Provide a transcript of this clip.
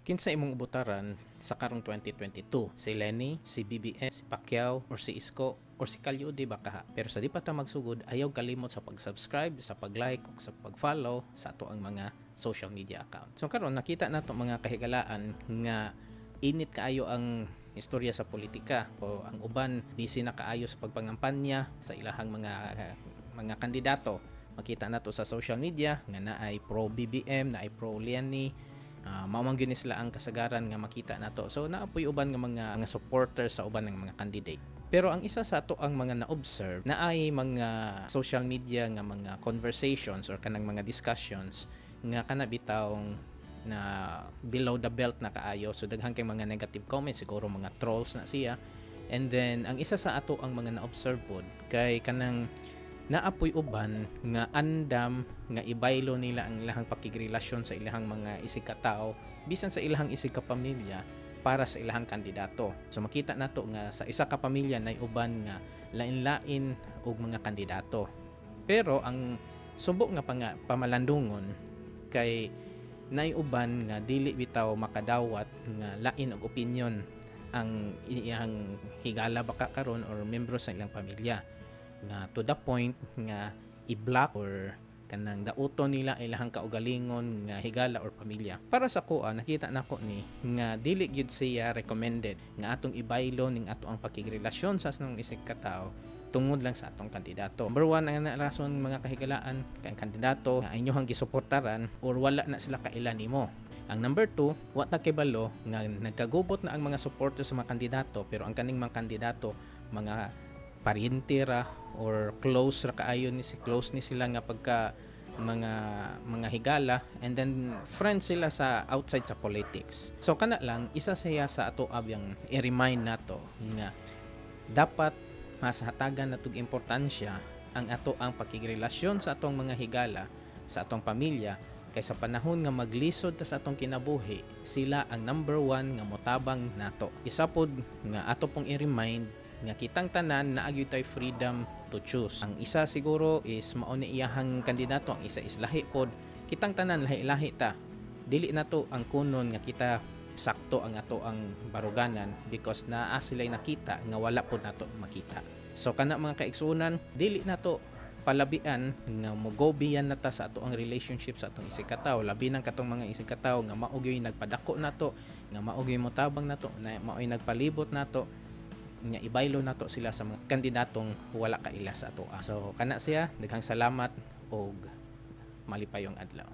Kinsa imong butaran sa karong 2022? Si Leni, si BBM, si Pacquiao, or si Isko, or si Ka Leody ba kaha? Pero sa di pa ta magsugod, ayaw kalimot sa pag-subscribe, sa pag-like, ug sa pag-follow sa ato ang mga social media account. So karon, nakita nato, mga kahigalaan, nga init kaayo ang istorya sa politika o ang uban busy na kaayo sa pagpangampanya sa ilahang mga kandidato. Makita nato sa social media nga naay pro BBM, naay pro Leni. Mao man gyud ni sila ang kasagaran nga makita nato. So naa poy uban nga mga supporters sa uban ng mga candidate. Pero ang isa sa ato ang mga na-observe na ay mga social media nga mga conversations or kanang mga discussions nga kana bitawng na below the belt na kaayo. So daghan kay mga negative comments, siguro mga trolls na siya. And then ang isa sa ato ang mga na-observe pod kay kanang naa poy uban nga andam nga ibaylo nila ang ilahang pakigrelasyon sa ilahang mga isig katao, bisan sa ilahang isig ka pamilya, para sa ilahang kandidato. So makita nato nga sa isa ka pamilya nay uban nga lain-lain og mga kandidato. Pero ang subo nga pamalandungon kay nay uban nga dili bitaw makadawat nga lain og opinion ang iyang higala baka karon or membro sa ilang pamilya, nga to the point nga i-block or kanang dauton nila ilahang kaugalingon nga higala or pamilya. Para sa akoa, nakita nako ni nga dili gyud siya recommended nga atong ibaylo ning ato ang pakigrelasyon sa atong isig katao tungod lang sa atong kandidato. Number one, ang rason, mga kahigalaan, kay ang kandidato nga inyohang gisuportaran or wala na sila kaila nimo. Ang number two, wa ta kibalo nga nagkagubot na ang mga supporters sa mga kandidato, pero ang kaning mga kandidato mga paryente ra or close ra kaayo ni si close ni sila nga pagka mga higala and then friends sila sa outside sa politics. So kana lang, isa siya sa ato abyang i-remind nato nga dapat mas hatagan natog importansya ang ato ang pakigrelasyon sa atong mga higala, sa atong pamilya, kay sa panahon nga maglisod ta sa atong kinabuhi, sila ang number one nga motabang nato. Isa pod nga ato pong i-remind nga kitang tanan naa gyud tay freedom to choose. Ang isa siguro is mao ni iyahang kandidato, ang isa is lahi pod. Kitang tanan lahi-lahi ta. Dili nato ang kunon nga kita sakto ang ato ang baruganan because naa sila'y nakita nga wala pod nato makita. So kana, mga kaigsuonan, dili nato palabian nga mogobiyan na ta sa ato ang relationship sa atong isig katawo, labi nang katong mga isig katawo nga mao gyud nagpadako nato, nga mao gyud motabang nato, na mao'y nagpalibot nato, nga ibaylo nato sila sa mga kandidatong wala kaila sa ato. So kana siya, daghang salamat og malipayong adlaw.